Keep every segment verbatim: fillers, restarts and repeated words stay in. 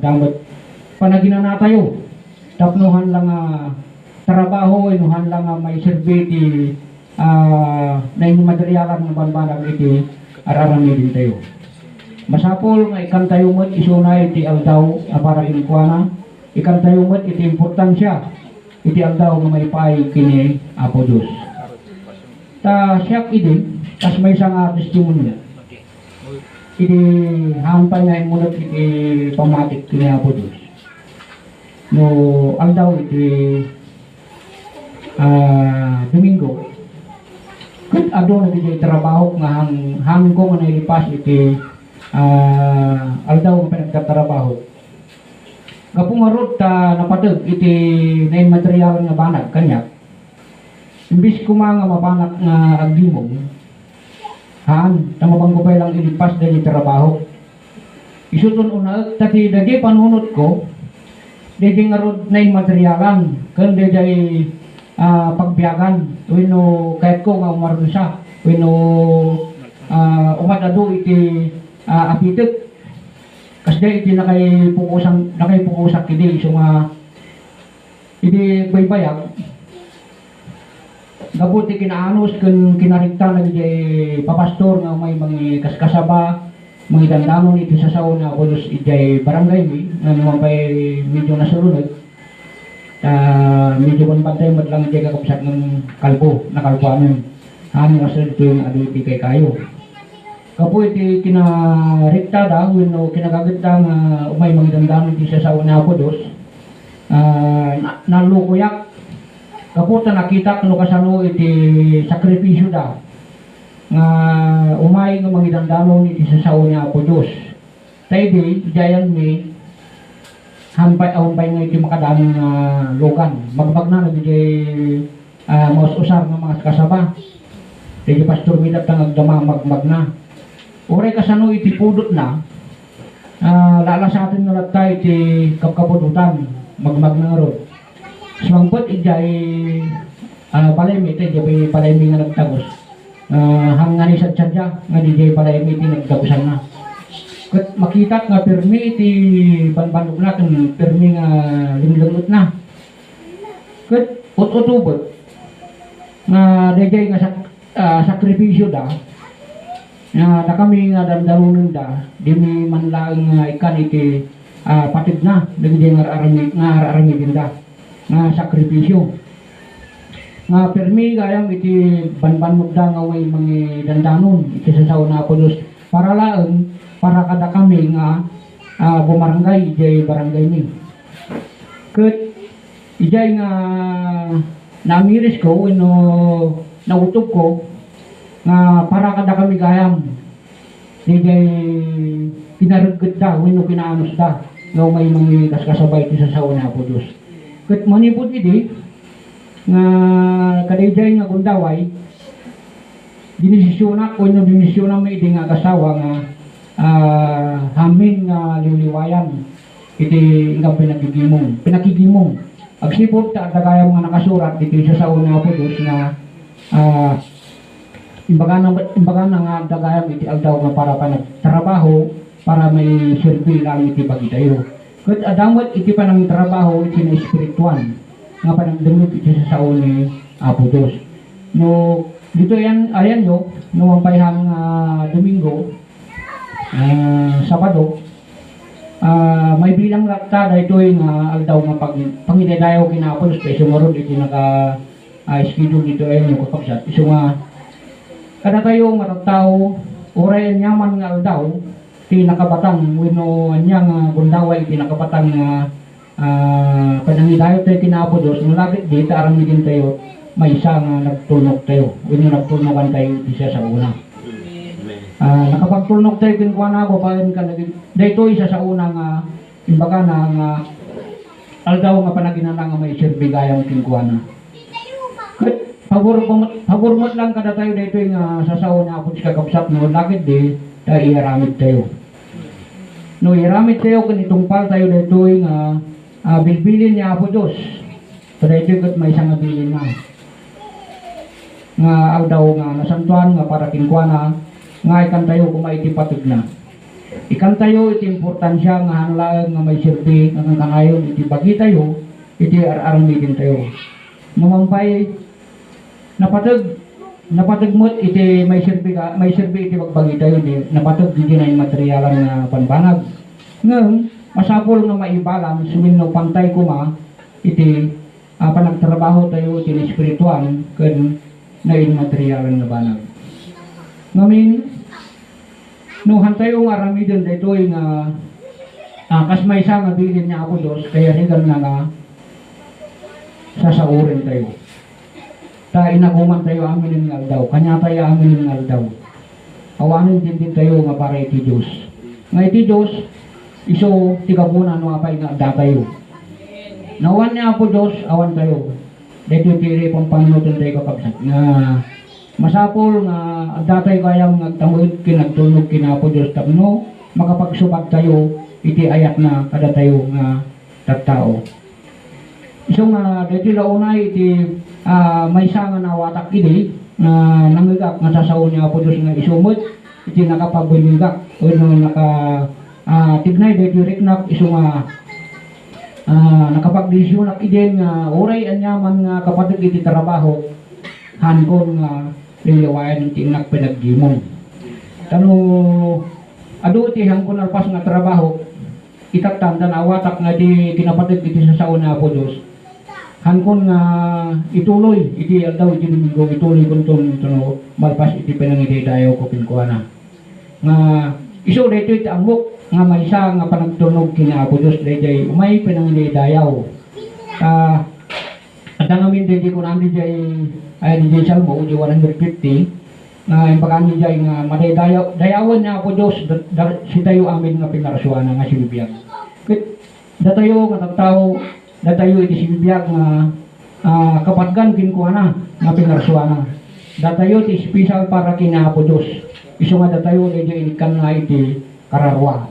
Damet panaginanatayo tapno han la nga trabaho wenno han la nga maiserbi ti, ah, nainmaterialan nga banbanag iti ar-aramidentayo. Masapul nga ikkantayo met isuna iti aldaw a para kenkuana, ikkantayo met iti importansia iti aldaw nga maipaay ken ni Apo Dios. Ta siak idi, kas maysa nga testimonio. Idi haan pay nga immunek iti pammatik ken ni Apo Dios. No aldaw iti, ah, Domingo, ket adu dagiti trabahok nga han-, hanko nga nailipas iti, ah, aldaw nga panagtatrabaho. Gapu ngarud ta napateg iti nainmaterial nga banag kaniak, imbes koma nga mapanak nga aggimong, haan, ta mapangko pay lang ilipas dagiti trabaho. Isuton unaek ta ti dagiti panunotko, dagiti ngarud nainmaterialan, ken dagiti, ah, pagbiagan, wenno kayatko nga umarunsa, wenno, ah, umadado iti, ah, apitek. Kasdiay iti nakaipukosan-, nakaipukosak idi isu nga idi agbaybayag, gapu ti kinaanus ken kinarikta dagiti papastor nga umay mangikaskasaba, mangidandanon iti sasao ni Apo Dios idiay barangaymi, ngem no pay medyo nasuluneg, ta medyo banbantay met lang idiay kakabsat ngem kalbo, nakalbo amin. Haan nga sir, ditoy nga adu iti kaykayo. Gapu iti kinariktada wenno kinagagetta nga umay mangidandanon iti sasao ni Apo Dios, ah, na-, nallukoyak. Gapu ta nakitak no kasano iti sakripisioda nga umay nga mangidandanon iti sasao ni Apo Dios. Ta idi, idi ayanmi, haan pay, haan pay nga iti makadaan nga lugan. Magmagna dagiti, ah, maus-usar nga mangaskasaba. Dagiti pastor mi dattan nga agdama, magmagna. Uray kasano iti pudotna, ah, lalasatenna latta iti kabkabudotan, magmagna ngarud. Sumangpet idiay, ah, balaymi, iti idiay balaymi nga nagdagus. Ah, haan nga ni sadsadia nga didiay balaymi iti nagdagusanna. Ket makitak nga permi iti banbanogna ken permi nga lenglengetna. Ket ut-utobek nga daydiay nga sak-, ah, sakripisioda, nga dakami nga dandanonenda, dimi man laeng nga ikkan iti, ah, pategna dagiti nga ar-arami-, nga ar-aramidenda nga sakripisio. Nga permi gayam iti banbanogda nga umay mangidandanon iti sasao ni Apo Dios para laeng para kadakami nga, ah, bumarangay idiay barangaymi. Ket idiay nga naamirisko wenno nautobko nga para kadakami gayam, daydiay kinareggetda wenno kinaanusda nga umay mangikaskasaba iti sasao ni Apo Dios. Ket manipud idi nga kadaydiay nga gundaway, dinesisionak wenno dinesisionami idi nga agasawa nga, ah, amin nga liwliwayan iti inka pinakigimong, pinakigimong. Agsipud ta adda gayam nga nakasurat ditoy sasao ni Apo Dios nga, ah, imbagana, imbagana nga adda gayam iti aldaw nga para panagtrabaho, para maiserbi lang iti bagitayo. Ket adda met iti panangtrabaho iti naespirituan nga panagdengngeg iti sasao ni Apo Dios. No, ditoy ayan, ayanyo, no, haan pay nga Domingo, ah, Sabado, ah, maibilang latta daytoy nga aldaw nga pag-, pangidaydayaw ken Apo Dios, ta isu ngarud iti naka, ah, schedule ditoy ayanyo, kakabsat. Isu nga, kadatayo nga tattao, uray aniaman nga aldaw, ti nakabatang, wenno ania nga gundaway ti nakabatang nga, ah, panangidayottayo ken Apo Dios, no lagitdi ta aramidentayo maysa nga nagtulnogtayo, wenno nagtulnogantayo iti sasaona. Amen. Ah, nakapagtulnogtayo kenkuana babaen kadagit-, daytoy sasaona nga imbagana nga aldaw nga panaginana nga maiserbi gayam kenkuana. Ket pabor met, pabor met lang kadatayo daytoy nga sasao ni Apo Dios kakabsat no lagitdi ta iyaramidtayo. No iyaramidtayo ken itungpaltayo daytoy nga, ah, bilbilin ni Apo Dios. Ta daytoy ket maysa nga bilinna nga aldaw nga nasantoan nga para kenkuana nga ikkantayo koma iti pategna. Ikantayo iti importansia nga haan laeng nga maiserbi nga kanayon iti bagitayo iti ar-aramidentayo. Numan pay, napateg, napateg met iti maiserbi ka, maiserbi iti bagbagitayo di napateg iti naimmaterialan nga bambanag. Ngem, masapul nga maibalance wenno pantay koma iti, ah, panagtrabahotayo iti naespirituan ken naimmaterialan nga banag. Ngamin, no hantayo nga aramiden daytoy nga, ah, kas maysa nga bilin ni Apo Dios, kayariganna nga sasaurentayo. Ta inakomantayo aminen nga aldaw, kaniatayo aminen nga aldaw. Awanen ti intentayo nga para iti Dios. Nga iti Dios, isu ti gapuna no apay nga addatayo. No awan ni Apo Dios, awantayo. Daytoy ti pampanunotentayo, kakabsat, nga masapul nga addatayo gayam nga agtammet ken agtulnog ken Apo Dios tapno makapagsubadtayo iti ayatna kadatayo nga tattao. Isu nga daytoy la unay iti, ah, maysa nga naawatak idi nga nangngegak nga sasao ni Apo Dios nga isu met iti nakapabinnegak wenno naka, ah, tignay daytoy riknak isu nga, ah, nakapagdesisionak idin nga uray aniaman nga kapateg iti trabaho, haankon nga liliwayan ti innak pinaggimong. Ta no adu ti haankon a lapas nga trabaho, itattan ta naawatak nga di kinapateg iti sasao ni Apo Dios. Haankon nga ituloy iti aldaw iti Domingo, ituloykonton no malpas iti panangidaydayawko kenkuana. Nga isu daytoy ti ammok nga maysa nga panagtulnog ken Apo Dios daydiay umay panangidaydayawko. Ah, Adda ngamin daydi kunami diay, ay, diay Salmo, diay one hundred fifty, nga impakami diay nga madaydayaw, dayawen ni Apo Dios, da-, da-, sitayo amin nga pinarsuana nga sibibiag. Ket datayo nga tattao, datayo iti sibibiag nga, ah, kapatgan kenkuana nga pinarsuana. Datayo ti special para ken Apo Dios. Isu nga datayo daydi inikkanna iti kararua.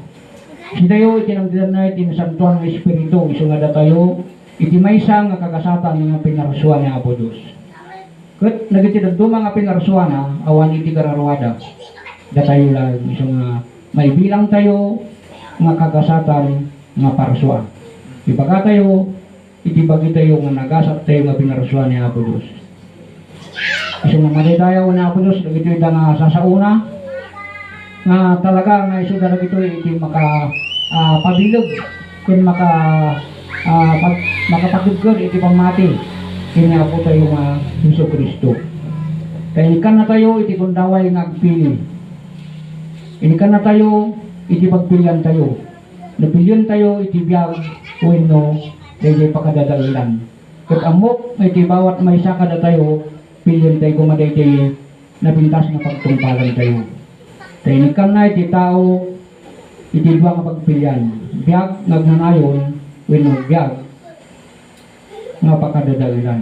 Sitayo iti nangdanna iti Nasantoan nga Espiritu, isu nga datayo iti maysa nga kagasatan nga pinarsua ni Apo Dios. Ket dagiti dadduma nga pinarsuana, awan iti kararuada. Datayo laeng isu nga maibilangtayo nga kagasatan nga parsua. Ibagatayo iti bagitayo nga nagasattayo nga pinarsua ni Apo Dios. Isu nga madaydayaw ni Apo Dios dagitoy da nga sasaona, nga talaga nga isuda dagitoy iti maka, ah, pabileg ken maka, ah, pag-, makapategged iti pammati ken ni Apotayo nga Jesu-Cristo. Kay inikannatayo iti gundaway nga agpili. Inikannatayo iti pagpiliantayo. No pilientayo iti biag wenno daydiay pakadadaelan. Ket ammok nga iti bawat maysa kadatayo, pilientayo koma daydiay napintas nga pagtungpalantayo. Ta inikkanna iti tao iti dua nga pagpilian, biag nga agnanayon wenno biag nga pakadadaelan.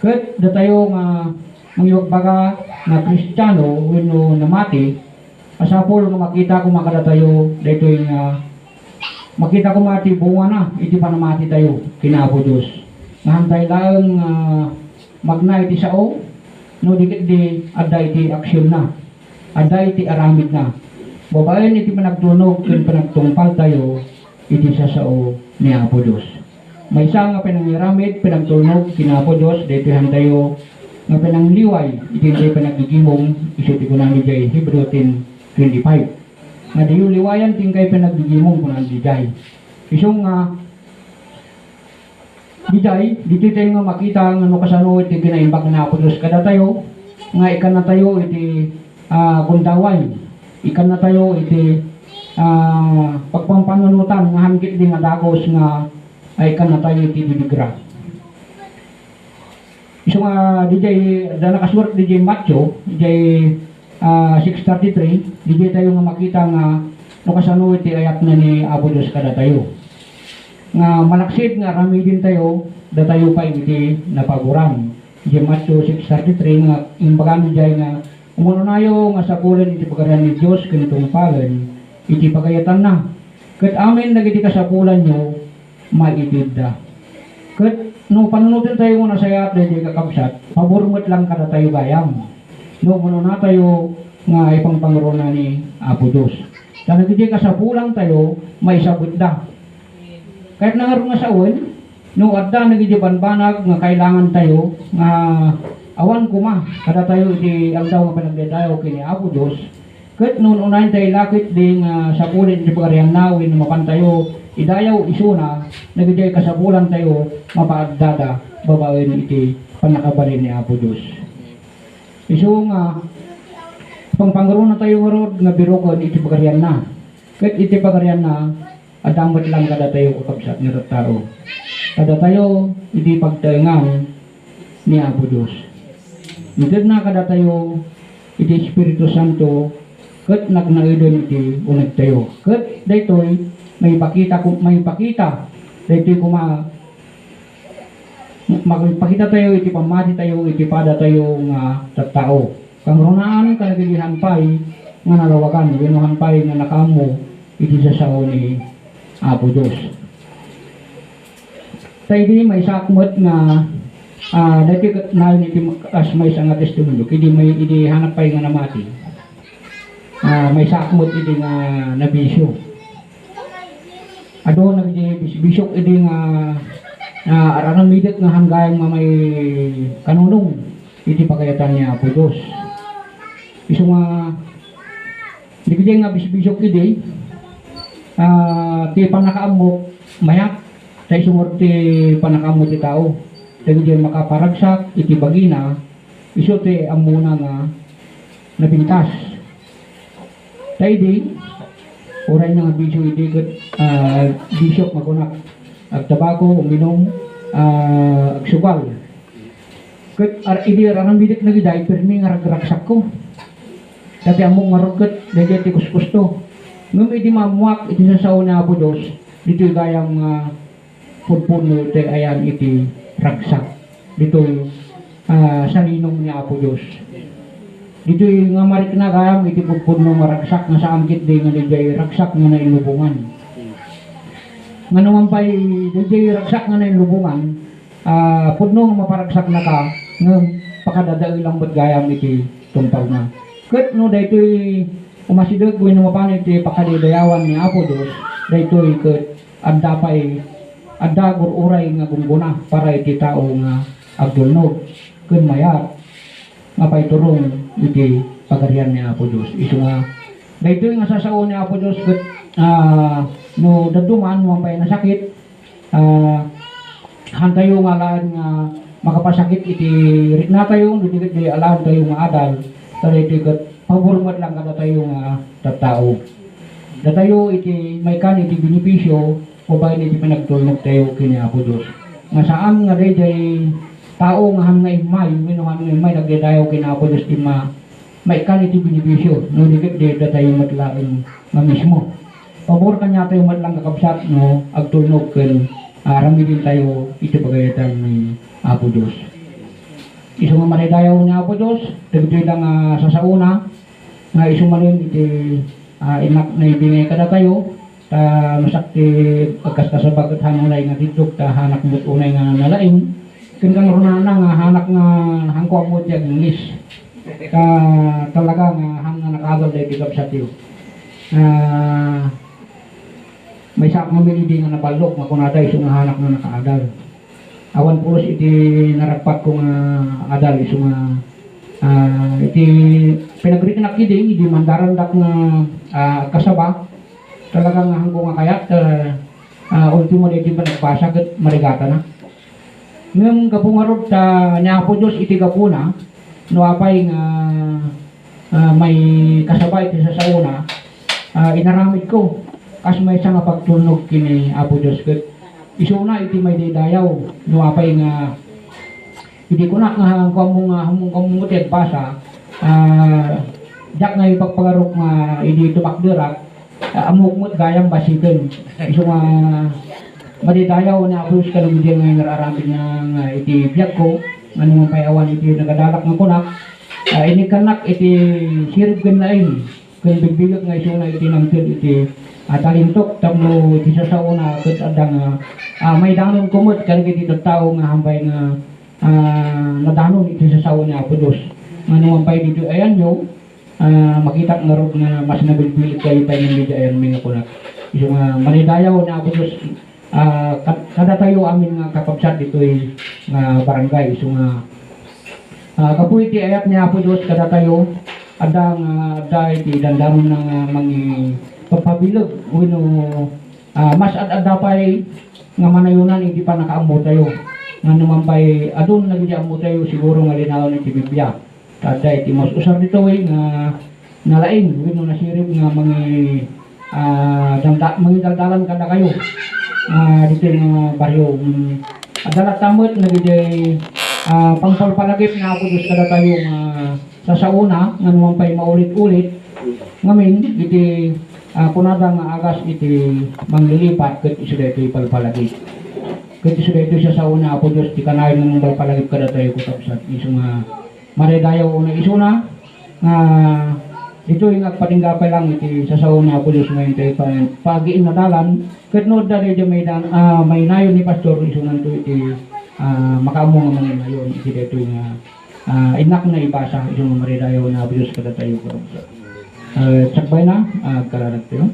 Ket datayo nga mangibagbaga nga Kristiano wenno namati, masapul nga makita koma kadatayo daytoy nga makita koma ti bungana iti panamatitayo ken Apo Dios. Nga hantay laeng nga magna iti sao, no di ketdi adda iti aksionna, adda iti aramidna. Babaen iti panagtulnog ken panagtungpaltayo iti sasao ni Apo Dios. Maysa nga panangiramid, panagtulnog ken Apo Dios, daytoy hantayo nga panangliway iti daytoy panaggigimong, isu ti kunana diay Hebreo ten twenty-five. Nga diyo liwayan ti inkay panaggigimong, kunana diay. Isu nga, diay, ditoy tayo nga makita nga no kasano iti kinaimbag ni Apo Dios kadatayo, nga ikkannatayo iti, ah, gundaway. Ikkannatayo iti, ah, pagpampanunotan nga hangkit di nga dagus nga ay kannatayo iti didigra. Isu nga, diay, da nakasurat diay Mateo, diay, ah, six thirty-three, diay tayo nga makita nga no kasano iti ayatna ni Apo Dios kadatayo. Nga malaksid nga aramidentayo, datayo pay iti napaboran. Diay Mateo six thirty-three nga imbagami diay nga umunonayo nga sapulen iti Pagarian ni Dios ken tungpalen iti pagayatanna. Ket amin dagiti kasapulanyo, maitedda. Ket no panunotentayo nga nasayaat daydiay kakabsat, pabor met lang kadatayo gayam. No umunonatayo nga ipangpangruna ni Apo Dios. Ta dagiti kasapulantayo, maisabetda. Kayatna ngarud nga sawen, no adda dagiti bambanag nga kailangantayo nga awan koma kadatayo iti aldaw nga panagdaydayaw ken ni Apo Dios, ket no un-unayentayo ilakip di nga sapulen iti pagarianna wenno mapantayo idayaw isuna dagiti kasapulantayo mapaaddada babaen iti pannakabalin ni Apo Dios. Isu nga, pangpangrunatayo ngarud nga biroken iti pagarianna. Ket iti pagarianna, adda met lang kadatayo, kakabsat, nga tattao. Kadatayo iti pagtaengan ni Apo Dios. Itedna kadatayo iti Espiritu Santo ket nagnaeden iti unegtayo. Ket daytoy maipakita, maipakita daytoy koma, magpakitatayo iti pammatitayo iti padatayo nga tattao. Kangrunaan kadagiti han pay nga nalawagan wenno han pay nga nakaammo iti sasao ni Apo Dios. Ta idi maysaak met nga, ah, daytoy ket nayon iti kas maysa nga testimonio, idi may, idi hanak pay nga namati. Ah, maysaak met idi nga nabisio. Adu dagiti bis-, bisok idi nga, ah, ar-aramidek nga han gayam nga maikanunong iti pagayatan ni Apo Dios. Isu nga, dagiti nga bisbisok idi, ah, ti pannakaammok, mayat, ta isu ngarud ti pannakaammo ti tao. Dagiti makaparagsak iti bagina, isu ti ammona nga napintas. Ta idi, uray nga bisio idi ket, ah, bisio nga kunak, agtabako, uminum, ah, agsubal. Ket ar-, idi ar-aramidek dagiti, permi nga ragragsakko. Ta ti ammok ngarud ket daydiay ti kuskusto. Ngem idi maammoak iti sasao ni Apo Dios, ditoy gayam nga pudpudno ti ayan iti ragsak. Ditoy, ah, saninong ni Apo Dios. Ditoy nga marikna gayam iti pudpudno nga ragsak nga saan ketdi nga daydiay ragsak nga nainlubongan. Ngano man pay daydiay ragsak nga nainlubongan, ah, pudno nga maparagsaknaka, ngem pakadadaelam met gayam iti tungpalna. Ket no daytoy umasideg wenno mapan iti pakadaydayawan ni Apo Dios, daytoy ket adda pay, adda gur-uray nga gunggona para iti tao nga agtulnog ken mayat nga paiturong iti Pagarian ni Apo Dios. Isu nga, daytoy nga sasao ni Apo Dios ket, ah, no dadduma, no mapan pay nasakit, ah, hantayo nga alaen nga makapasakit iti riknatayo, no di ket di alaentayo nga adal, ta daytoy ket pabor met lang kadatayo nga tattao. Datayo iti maikan iti benepisio babaen iti panagtulnogtayo ken ni Apo Dios. Nga saan nga daydiay tao nga han nga immay, wenno han nga immay nagdaydayaw ken ni Apo Dios ti ma-, maikan iti benepisio, no di ket di datayo met laeng nga mismo. Pabor kaniatayo met lang, kakabsat, no agtulnog ken, ah, aramidentayo iti pagayatan ni Apo Dios. Isu nga madaydayaw ni Apo Dios, dagitoy la nga sasaona, nga isu manen iti, ah, innak naibingay kadatayo, ta no sakti agkaskasaba ket han unay nga tiddog, ta hanak met unay nga nalaing, ken kangrunana nga hanak nga hanko ammo ti ag-Ingles. Ta talaga nga han nga nakaadal daydi kabsatyo. Ah, maysaak ngamin idi nga naballog nga kunada isu nga hanak nga nakaadal. Awan pulos iti naragpatko nga adal isu nga, ah, iti pinagriknak idi, idi mandarandak nga, ah, kasaba, talaga nga hanko nga kayat, ah, ah, ultimo daydi panagbasa ket marigatana. Ngem gapu ngarud ta ni Apo Dios iti gapuna, no apay nga, ah, maikasaba iti sasaona, ah, inaramidko kas maysa nga pagtulnog ken ni Apo Dios ket isuna iti maidaydayaw, no apay nga idi kunak nga, "Kuammo nga, ammok, ammok ti agbasa," ah, diak nga ipagpagarok nga idi tumakderak, ah, ammok met gayam basiten. Isu nga madaydayaw ni Apo Dios kadagiti nga inararamidna nga iti biagko, ngano man pay awan iti nagadalak nga kunak, ah, inikkannak iti sirib ken laing, ken bigbigek nga isuna iti nangted iti, ah, talentok tapno iti sasaona ket adda nga, ah, maidanonko met kadagiti tattao nga hampay nga, ah, nadanon iti sasao ni Apo Dios. Ngano man pay ditoy ayanyo, Ah, makitak ngarud nga mas nabilbilit kayo tayo ng media ayan, mga kunak. Isu nga, manidayaw ni Apo Diyos, ah, kad-, kadatayo amin nga kakabsat ditoy nga barangay. Isu nga, ah, kapu iti ayat ni Apo Diyos kadatayo, adda nga, adda iti dandanon na nga mangi-, pagpabileg, wenno, ah, mas ad-adda pay nga manayonan iti pannakaammo tayo. Nga numan pay, adun dagiti ammo tayo, siguro nga linaon iti Biblia. Ta adda iti mas usar ditoy nga nalaing wenno nasirib nga mangi-, ah, dangda-, mangidaldalan kadakayo, ah, ditoy nga barrio. Mm, adda latta met dagiti, ah, pangpalpalagip ni Apo Diyos kadatayo nga sasaona nga numan pay maulit-ulit ngamin iti, ah, kunada nga agas iti manglilipat ket isu daytoy palpalagip. Ket isu daytoy sasaona, Apo Diyos, ti kanayon nga mangpalpalagip kadatayo, kakabsat, isu nga Madaydayawna isuna nga ditoy nga agpatingga pay lang iti sasaona, Apo Dios, nga intay pa-, paagiinnadalan, ket no adda daydiay maidan-, ah, mainayon ni Pastor, isunanto iti, ah, makaammo nga manginayon iti daytoy nga, ah, innak na ibasa, isu nga madaydayawna, Apo Dios, kadatayo. Ah, sakbayna, ah, agkararagtayo.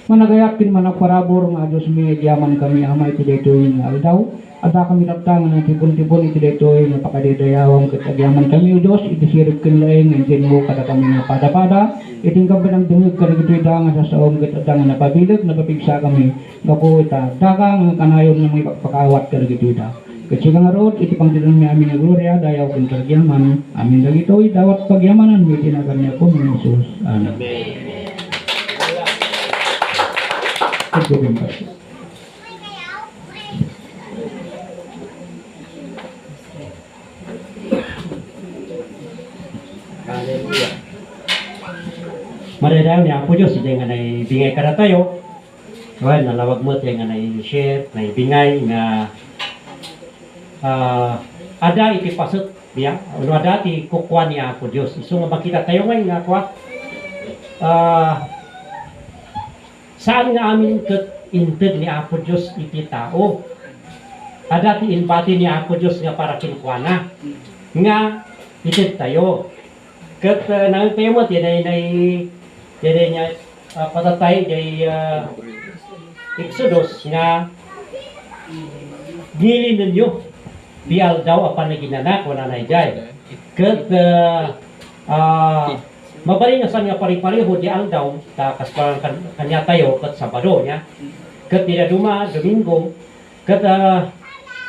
Managayat ken managparabur nga Diosmi, agyamankami, Ama, iti daytoy nga aldaw. Addakami tatta nga nangtipon-tipon iti daytoy nga pakadaydayawam, ket agyamankami, O Dios, iti sirib ken laeng nga inkenmo kadakami nga pada-pada. Iti inka panangdengngeg kadagitoy da nga sasaom, ket adda nga napabileg, napapigsakami, gapu ita addaka nga kanayon nga mangipakpakaawat kadagitoy da. Ket sika ngarud, iti pangtedengmi amin nga gloria, dayaw ken karagyaman, amin dagitoy, dawat pagyamananmi iti nagan ni Apomi Jesus. Amen. Amen. Ket gabin, Pastor. Hallelujah. Madaydayawmi Apo Dios, iti nga naibingay kadatayo. Wen, nalawag met nga nai-share, naibingay nga, ah, adda iti paset, ya, no adda ti kukua ni Apo Dios. Isu nga makitatayo ngay nga kua, ah, saan nga amin ket inted ni Apo Dios iti tao. Adda ti inbati ni Apo Dios nga para kenkuana nga itedtayo. Ket, ah, nangngegtayo met, yan ay, nay-, yan ay niya, ah, patatay, jay, ah, Exodus nga, "Ngilinenyo ti aldaw a panaginana," kunana idiay. Ket, ah, ah, mabalin a saan nga paripareho ti aldaw, ta kas pa kan-, kaniatayo, ket Sabado, nia. Ket ti dadduma, Domingo, Ket, ah,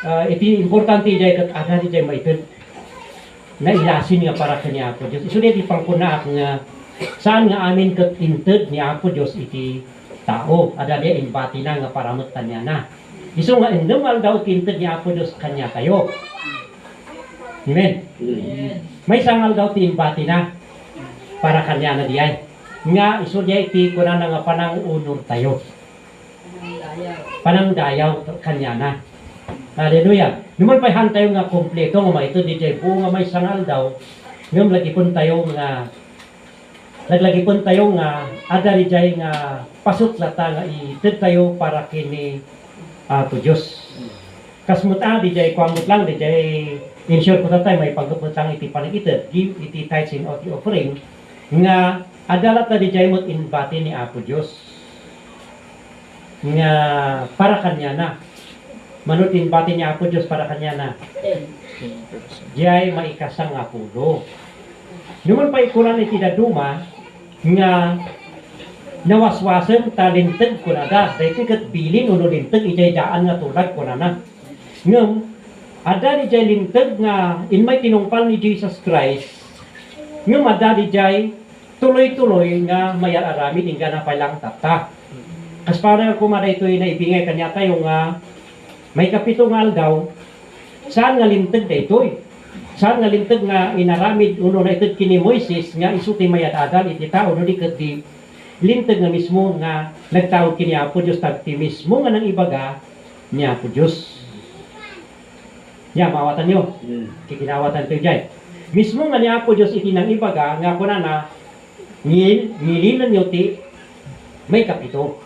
ah, iti importante idiay ket adda idiay maited. Nailasin nga para ken ni Apo Dios. Isu diay ti pangkunaak nga saan nga amin ket inted ni Apo Dios iti tao. Adda diay inbatina nga para met kaniana. Isu nga innem nga aldaw ti inted ni Apo Dios kaniatayo. Amen. Amen. Maysa nga aldaw ti inbatina para kaniana diay. Nga isu diay ti kunana nga panangunortayo. Panangdayaw kaniana. Hallelujah. Numan pay haantayo nga kompleto nga maited idiay bua nga maysa nga aldaw, ngem lagipentayo nga, laglagipentayo nga adda idiay nga paset latta nga itedtayo para ken ni Apo Dios. Kas met a, idiay kuan met lang, idiay insure ko tatta, maipanggep met lang iti panag-ited, give iti tithes and the offering, nga adda latta idiay met inbati ni Apo Dios. Nga para kaniana. Mano ti inbati ni Apo Dios para kaniana? Diay maikasangapulo. Numan pay kunana iti dadduma nga nawaswasen ta linteg kunada, daytoy ket bilin wenno linteg idiay daan nga tulag kunana. Ngem adda diay linteg nga immay tinungpal ni Jesus Christ, ngem adda diay tuloy-tuloy nga mayar-aramid inggana pay lang tatta. Kas para koma daytoy naibingay kaniatayo nga maikapito nga aldaw, saan nga linteg daytoy. Saan nga linteg nga inaramid wenno naited ken ni Moises nga isu ti mayad-adal iti tao no di ket di linteg nga mismo nga nagtaud ken ni Apo Dios, ta ti mismo nga nangibaga ni Apo Dios. Ya, maawatanyo. Hmm. Kikinawatanto idiay. Mismo nga ni Apo Dios iti nangibaga nga kunana, "Ngil-, ngilinenyo ti maikapito."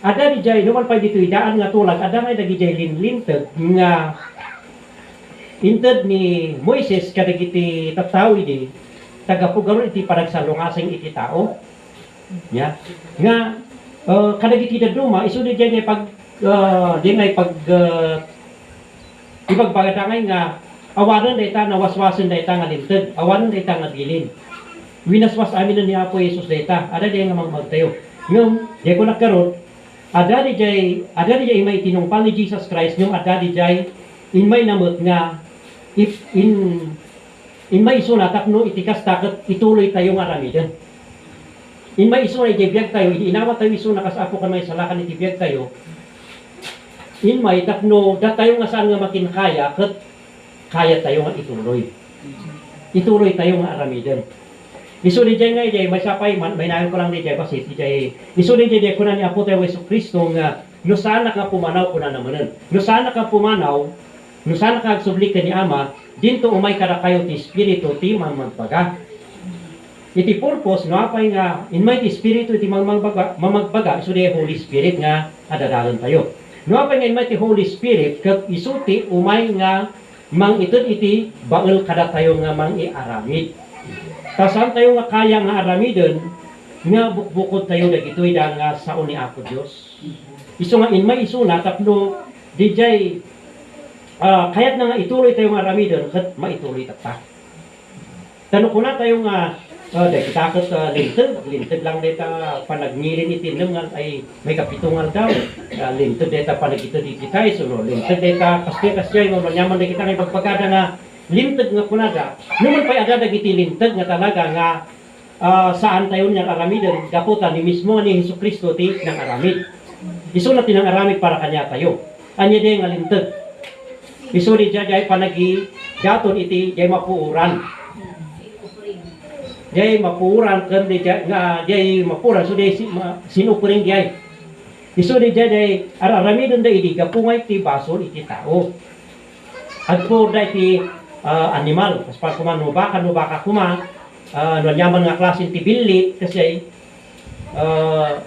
Adda diay, numan pay ditoy daan nga tulag, adda ngay dagidiay linlinteg nga inted ni Moises kadagiti tattao idi, ta gapu garud iti panagsalungasing iti tao. Nia, nga, eh, kadagiti dadduma, isu diay nga ipag-, eh, diay nga ipag-, eh, ibagbagada ngay nga awanen dayta, nawaswasen dayta nga linteg, awanen dayta nga bilin. Winaswas aminen ni Apo Jesus dayta, adda diay nga mangmagtayo. Ngem, diay kunak garud, adda diay, adda diay immay tinungpal ni Jesus Christ, ngem adda diay immayna met nga ip-, in-, Immay isuna tapno iti kasta ket ituloytayo nga aramiden. Immay isuna idiay biagtayo, idi inawat tayo isuna kas Apo ken Maisalakan iti biagtayo, immay tapno datayo nga saan nga makinkaya ket kayatayo nga ituloy. Ituloytayo nga aramiden. Isu diay nga idiay, maysa pay, man-, mainayon ko lang diay, basit, idiay, isu diay, diay, kuna ni Apo tayo Jesu-Cristo nga, "No saanak nga pumanaw," kunana manen. "No saanak nga pumanaw, no saanak nga agsubli ken ni Ama, dinto umay kadakayo ti Espiritu ti mamagbaga." Iti purpose, no apay nga immay ti Espiritu iti mamagbaga, mamagbaga, isu diay Holy Spirit nga adadalentayo. No apay nga immay ti Holy Spirit, ket isu ti umay nga mangited iti bael kadatayo nga mangiaramid. Ta saantayo nga kaya nga aramiden nga bukbukodtayo dagitoy da nga sao ni Apo Dios. Isu nga immay isuna tapno didiay, ah, kayatna nga ituloytayo nga aramiden ket maituloy tatta. Ta no kunatayo nga, ah, dagita ket, ah, linteg, linteg lang dayta panagngilin iti innem nga ay maikapito nga aldaw, ah, linteg dayta panagited iti kais, wenno linteg dayta kastoy, kastoy, wenno aniaman dagita nga ibagbagada nga linteg nga kunada. Numan pay adda dagiti linteg nga talaga nga ah, saantayo nga aramiden gapu ta ni mismo ni Jesu-Cristo ti nangaramid. Isuna ti nangaramid para kaniatayo. Ania diay nga linteg? Isu diay, diay panagidaton iti diay mapuoran. Diay mapuoran ken diay nga diay mapuoran, so diay si-, ma-, sin offering diay. Isu diay, diay ar-aramidenda idi gapu nga iti basol iti tao. Agpuorda iti, ah, animal. Kas pa koma no baka, no baka koma, ah, no aniaman nga klase ti billit, kasiay, ah,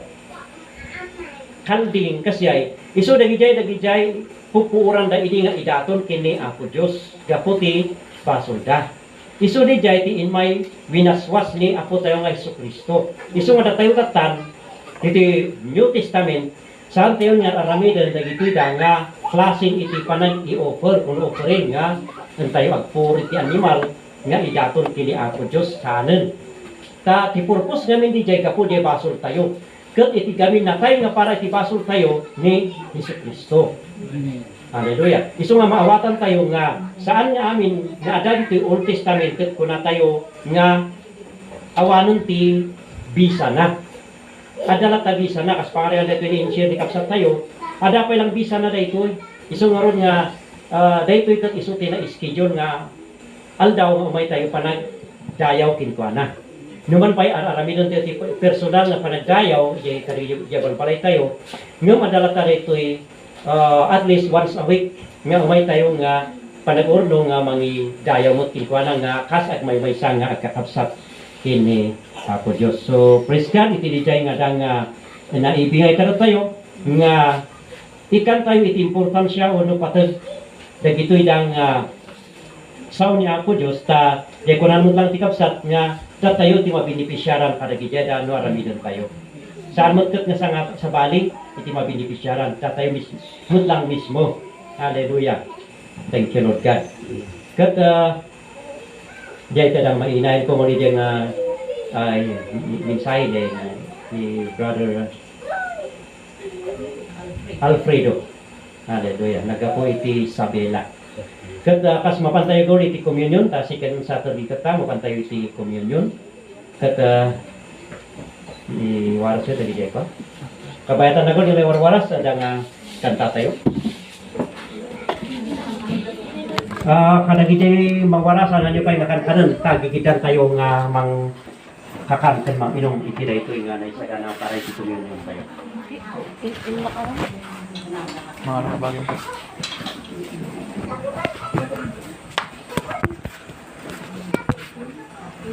kalding, kasiay. Isu dagidiay, dagidiay, pupuoranda idi nga idaton ken ni Apo Dios gapu ti basolda. Isu didiay ti immay winaswas ni Apo tayo nga Jesu-Cristo. Isu nga datayo tattan, iti New Testament, saantayo nga aramiden dagitoy da nga klaseng iti panag-i-offer, wenno offering nga intayo agpuri ti animal nga idaton ken ni Apo Dios, saanen. Ta ti purpose ngamin didiay gapu diay basoltayo. Ket iti gamin natay nga para iti basoltayo ni Jesu-Cristo. Amen. Hallelujah. Isu nga maawatantayo nga saan nga amin nga adda ditoy Old Testament ket kunatayo nga awanen ti bisana. Adda latta bisana, kas pangarigan daytoy ni Insier ni kabsattayo, adda pay lang bisana daytoy. Isu ngarud nga, ah, daytoy ket isu ti na-schedule nga aldaw nga umaytayo panagdayaw kenkuana. Numan pay ar-aramidentayo ti personal nga panagdayaw, diay, diay balbalaytayo, ngem adda latta daytoy ah, at least once a week nga umaytayo nga panag-urno nga mangidayaw met kenkuana nga kas agmaymaysa nga agkakabsat ken ni Apo Dios. So, praise God, iti didiay nga adda nga naibingay kadatayo nga ikkantayo iti importansia wenno pateg dagitoy da nga sao ni Apo Dios, ta diay kunan met lang ti kabsat nga datayo ti mabenepisiaran kadagiti da no aramidentayo. Saan met ket nga sanga-, sabali iti mabenepisiaran, datayo mis-, met lang mismo. Hallelujah. Thank you, Lord God. Ket, ah, diay ta dang mainayon ko muli diay nga, ay, mensahe diay nga ni Brother Alfredo. Hallelujah. Naggapu iti Isabela. Ket, ah, kas mapantayo gawid iti communion, ta second Saturday ket ta, mapantayo iti communion. Ket, ah, iwarasyo dagiti ko. Kabayatan na gawid, may warwaras, adda nga kantatayo. Ah, kadagiti mangwaras, ania pay nga kankanen, ta gigiddantayo nga mang- kakan ken manginum iti daytoy nga naisagana para iti communion tayo. Mga ano ka bagay?